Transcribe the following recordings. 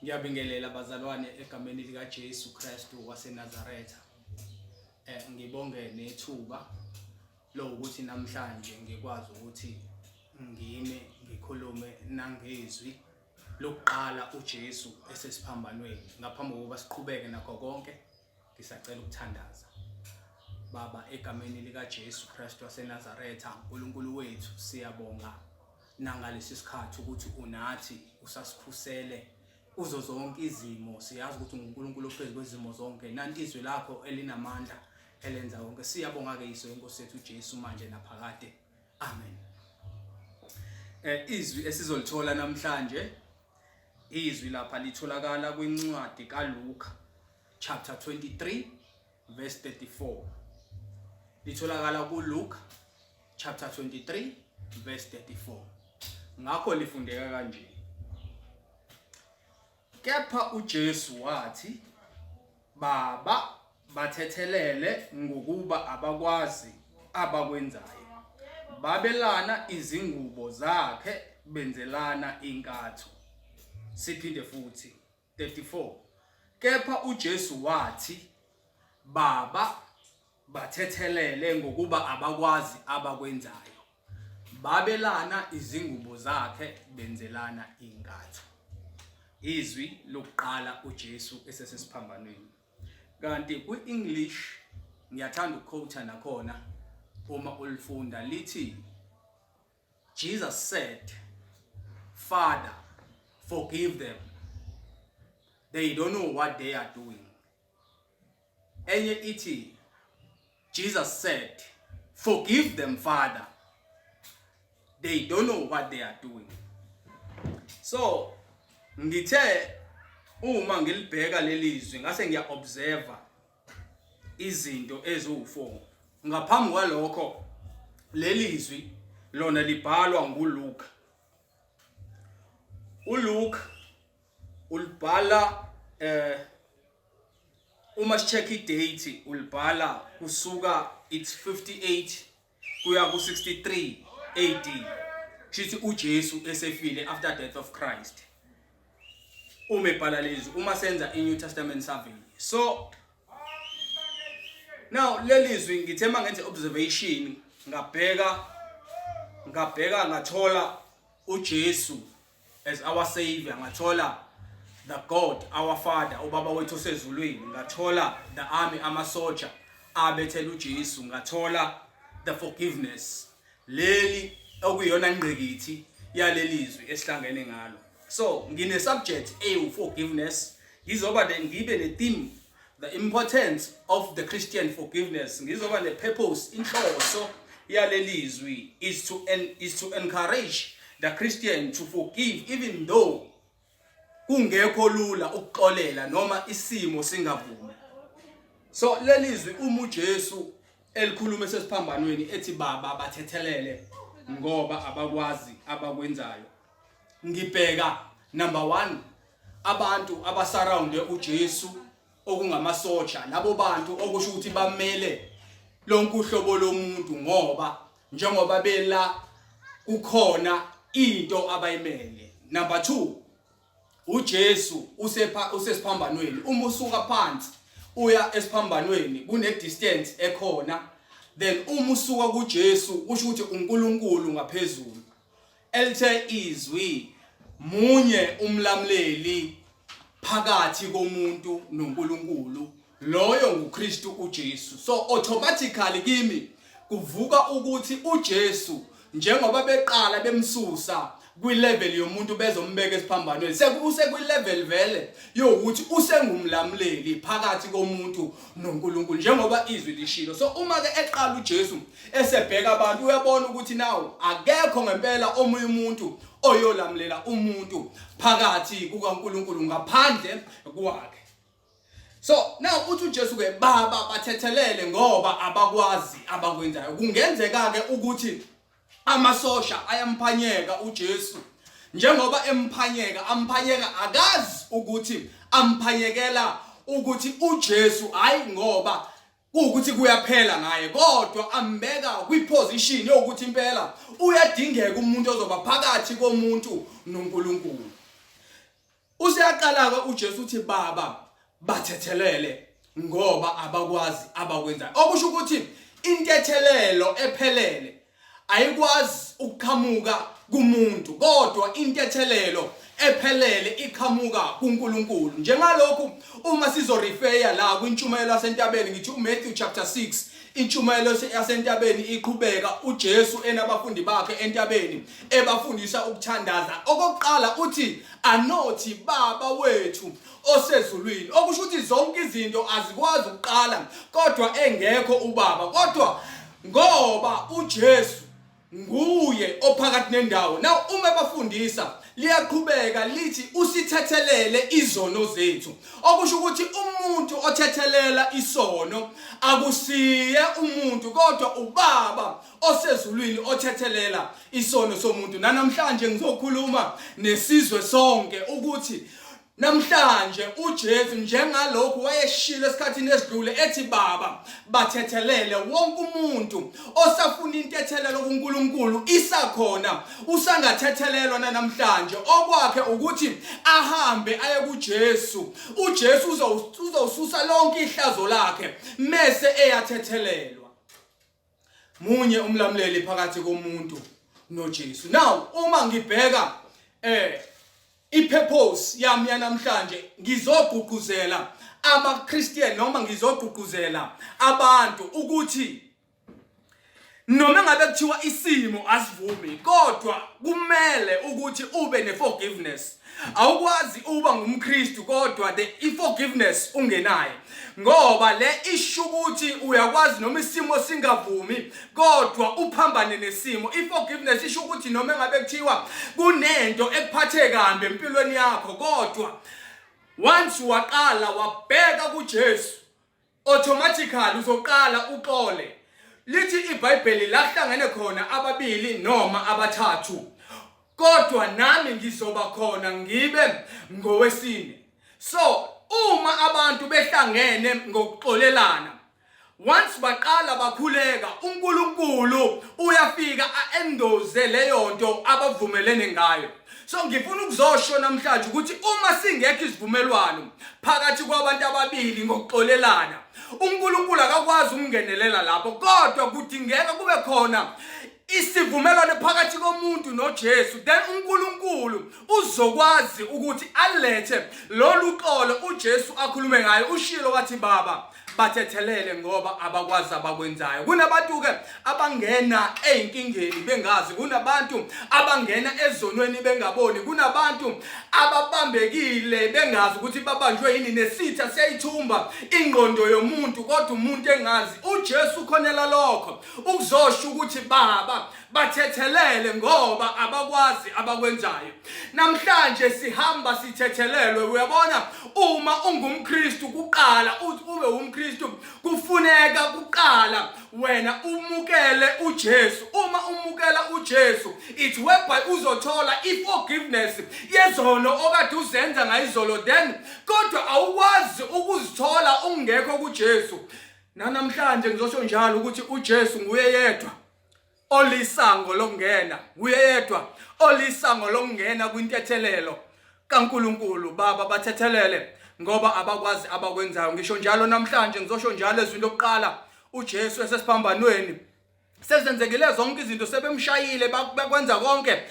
Ngiyabingelela bazalwane egameni lika Jesu Kristu waseNazaretha. Ngibonge nethuba lokuthi namhlanje ngikwazi ukuthi ngime ngikhulume nangezwi lokuqala uJesu esesiphambanweni. Ngaphambi kokuba siqhubeke nakho konke, ngisacela ukuthandaza. Baba, egameni lika Jesu Kristu waseNazaretha, uNkulunkulu wethu, siyabonga nangalesi sikhathi ukuthi unathi, usasikhusele kuzo zonke izimo. Siyazi ukuthi unguNkulunkulu ophezu kwezimo zonke, nanti izwi lakho elinamandla elenza konke. Siyabonga ke Yiso inkosi yethu uJesu, manje naphakade, amen. Izwi esizolithola namhlanje, izwi lapha litholakala kwincwadi kaLuka chapter 23 verse 34. Litholakala kuLuka chapter 23 verse 34. Ngakho lifundeka kanje: Kepha uJesu wathi, Baba, bathethelele, ngokuba abakwazi abakwenzayo. Babelana izingubo zakhe, benzelana inkatho. Siphinde futhi, 34. Kepha uJesu wathi, Baba, bathethelele, ngokuba abakwazi abakwenzayo. Babelana izingubo zakhe, benzelana inkatho. Izwi lokuqala uJesu esesesiphambanweni. Kanti kwi-English, ngiyathanda ukuquote nakhona uma ulifunda, lithi, "Jesus said, 'Father, forgive them. They don't know what they are doing.'" Enye ithi, "Jesus said, 'Forgive them, Father. They don't know what they are doing.'" So ngithe uma ngilibheka leli zwi, ngase ngiya observe izinto eziwu4. Ngaphambi kwalokho, leli zwi lona libhalwa nguLuka. uLuke ulibhala, uma check idate, ulibhala kusuka it's 58 kuya ku 63 AD, shithi uJesu esefile, after death of Christ, uma ebhala lezi, uma senza iNew Testament survey. So now leli zwi, ngithe mangenze observation, ngabheka ngathola uJesu as our savior, ngathola the God our Father, ubaba wethu osezulwini, ngathola the army, amasoja abethela uJesu, ngathola the forgiveness, leli okuyona ngqikithi yalelizwi esihlangene ngalo. So ngine subject ewu forgiveness, ngizoba ngibe ne theme, the importance of the Christian forgiveness. Ngizoba ne purpose, inhloso yalelizwi is to encourage the Christian to forgive even though kungekho lula ukuxolela noma isimo singavumi. So lelizwi, uma uJesu elikhuluma esesiphambanweni ethi, "Baba, bathethelele, ngoba abakwazi abakwenzayo," ngibheka number 1, abantu abasurrounde uJesu, okungamasotsha. Labo bantu okusho ukuthi bamele lonke uhlobo lomuntu, ngoba njengoba bela kukhona into abayimele. Number 2, uJesu usepha usesiphambanweni. Uma usuka phansi uya esiphambanweni, kune distance ekhona. Then uma usuka kuJesu, kusho ukuthi uNkulunkulu ngaphezulu elithe izwi, munye umlamuleli phakathi komuntu noNkulunkulu, loyo nguKristu uJesu. So automatically kimi kuvuka ukuthi uJesu, njengoba beqala bemsusa kwi-level yomuntu bezombeka esiphambanweni, sekuse-kwi-level vele yokuthi usengumlamuleli phakathi komuntu noNkulunkulu, njengoba izwi lishilo. So uma ke eqala uJesu esebheka abantu, uyabona ukuthi nawo akekho ngempela omunye umuntu oyolamulela umuntu phakathi kukaNkulunkulu ngaphandle kwakhe. So now uthi uJesu ke, "Baba, bathethelele, ngoba abakwazi abakwenzayo." Kungenzeka ke ukuthi amasosha ayamphanyeka uJesu. Njengoba emphanyeka, amphanyeka akazi ukuthi amphanyekela ukuthi uJesu, hayi ngoba kuwukuthi kuyaphela ngaye, kodwa ambeka kwiposition yokuthi impela uyadingeka umuntu ozoba phakathi komuntu noNkulunkulu. Useyaqala-ke uJesu uthi baba bathethelele ngoba abakwazi abakwenzayo. Okusho ukuthi intethelelo ephelele ayikwazi ukuqhamuka kumuntu kodwa intethelelo ephelele iqhamuka kuNkulunkulu. Njengalokhu uma sizorifeya la kwintshumayelo yasentabeni ngithi uMatthew chapter 6 Intshumayelo yasentabeni iqhubeka uJesu enabafundi bakhe entabeni ebafundisa ukuthandaza. Okokuqala uthi anothi Baba wethu osezulwini. Okusho ukuthi zonke izinto azikwazi ukuqala kodwa engekho uBaba. Kodwa ngoba uJesu nguye ophakathi nendawo. Now uma ebafundisa liyaqhubeka lithi usithethelele izono zethu. Okusho ukuthi umuntu othethelela isono akusiye umuntu kodwa ubaba osezulwini othethelela isono somuntu. Nanamhlanje ngizokhuluma nesizwe sonke ukuthi Namhlanje uJesu njengalokhu wayeshilo esikhathini esidlule ethi Baba bathethelele wonke umuntu osafuna intethelelo kuNkulunkulu isakhona usangathethelelwa namhlanje okwakhe ukuthi ahambe aye kuJesu uJesu uzowususa lonke ihlazo lakhe mese eyathethelelwa munye umlamuleli phakathi komuntu noJesu now uma ngibheka eh I-purpose yami yanamhlanje ngizogqugquzela ama-Christian noma ngizogqugquzela abantu ukuthi noma ngabe kuthiwa isimo asivumi kodwa kumele ukuthi ube ne-forgiveness awukwazi uba ngumKristu kodwa the i-forgiveness ungenayo ngoba le isho ukuthi uyakwazi noma isimo singavumi kodwa uphambane nesimo i-forgiveness isho ukuthi noma engabe kuthiwa kunento ekuphathe kambi empilweni yakho kodwa once waqala wabheka kuJesu automatically uzoqala uxole lithi iBhayibheli la kuhlangene khona ababili noma abathathu kodwa nami ngizoba khona ngibe ngowesine so uma abantu behlangene ngokuxolelana Once baqala bakhuleka uNkulunkulu uyafika aendoze leyo nto abavumelene ngayo. So ngifuna ukuzosho namhlanje ukuthi uma singekho isivumelwano phakathi kwabantu ababili ngokuxolelana uNkulunkulu akakwazi ukungenelela lapho kodwa kudingeka kube khona isivumelwano phakathi komuntu noJesu then uNkulunkulu uzokwazi ukuthi alethe lolu xolo uJesu akhulume ngayo ushilo wathi baba bathethelele ngoba abakwazi abakwenzayo kunabantu-ke abangena ey'nkingeni bengazi kunabantu abangena ezonweni bengaboni kunabantu ababambekile bengazi ukuthi babanjwe yini nesitha siyayithumba ingqondo yomuntu kodwa umuntu engazi uJesu ukhonela lokho ukuzosho ukuthi baba bathethelele ngoba abakwazi abakwenzayo namhlanje sihamba sithethelelwe uyabona uma ungumKristu kuqala uthi ube umKristu kufuneka kuqala wena umukele uJesu uma umukela uJesu it's whereby uzothola iforgiveness yezono okade uzenza ngayizolo then kodwa awukwazi ukuzithola ungekho kuJesu nanamhlanje ngizosho njalo ukuthi uJesu nguye yedwa olisango lokungena nguye yedwa olisango lokungena kwintethelelo kaNkuluNkulu baba bathethelele ngoba abakwazi abakwenzayo ngisho njalo namhlanje ngizosho njalo ezwini lokuqala uJesu esesiphambanweni sezenzekile zonke izinto sebemshayile bakwenza konke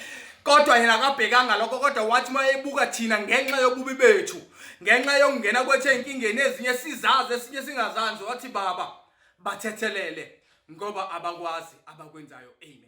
kodwa yena akabhekanga lokho kodwa wathi uma ebuka thina ngenxa yobubi bethu ngenxa yokungena kwethu ey'nkingeni ezinye sizazi esinye singazazi wathi baba bathethelele ngoba abakwazi abakwenzayo amen.